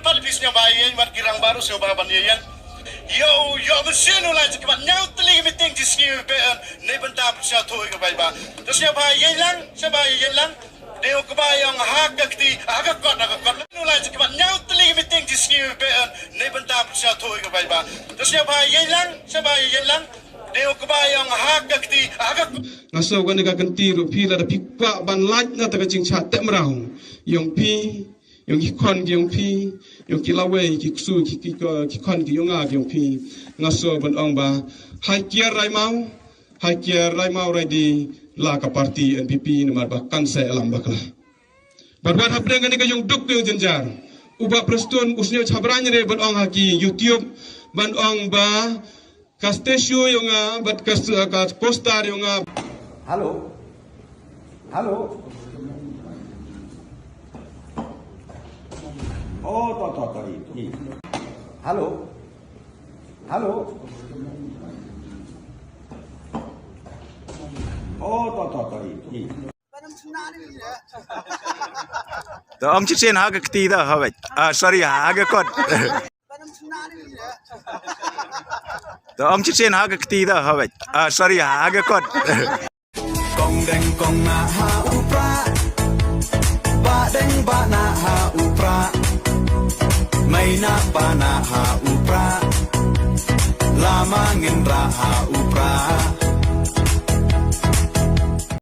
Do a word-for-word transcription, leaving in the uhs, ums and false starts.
Kyrpad ïa phi sngewbha ïa ïeng bad ki rangbah ruh sngewbha ban ïeng. Ïoh, ïoh mynsiem u lai jingkyrpad, ñiaw tylli ki meeting jingsngew beh ne bynta pyrshah thui ka bai ba. Te sngewbha ïeng lang, sngewbha ïeng lang. Dei u kba ïong ha ka kti, ha ka kot, ha ka kot. U lai jingkyrpad, ñiaw tylli ki meeting jingsngew beh ne bynta pyrshah thui ka bai ba. Te sngewbha ïeng lang, sngewbha ïeng lang. Dei u kba ïong ha ka kti, ha ka kot. Nga sngew kane ka kynti ruh phi lada phi kwah ban lait na kata ka jingshah teh mraw ïong phi, ïong ki khon ki ïong phi, ïong ki lawei, ki ksu, ki, ki, ki khon ki ïong nga ki ïong phi. Nga sngew ban ong ba hai kiar rai maw, hai kiar rai maw rai di la ka parti N P P namar ba kan sa ïalam bakla. Bad wat hapdeng kane ka ïong duk ka ïong jynjar, u Bah Prestone u sngewbha ban ong ha ki YouTube ban ong ba ka statue ïong nga bad ka st-, ka poster ïong nga. Hello. Hello. Oh, to, to, to, i, i. Hello. Hello. Oh, to, to, to, i, i. To ym shisien ha ka kti da, ha, wait. Ah, sorry, ha ka kot. To ym shisien ha ka kti da, ha, wait. Ah, sorry, ha ka kot. Kong deng kong na ha u pra. Ba deng ba na ha u pra. Mai na pa na ha u pra. Lama ngin ra ha u pra.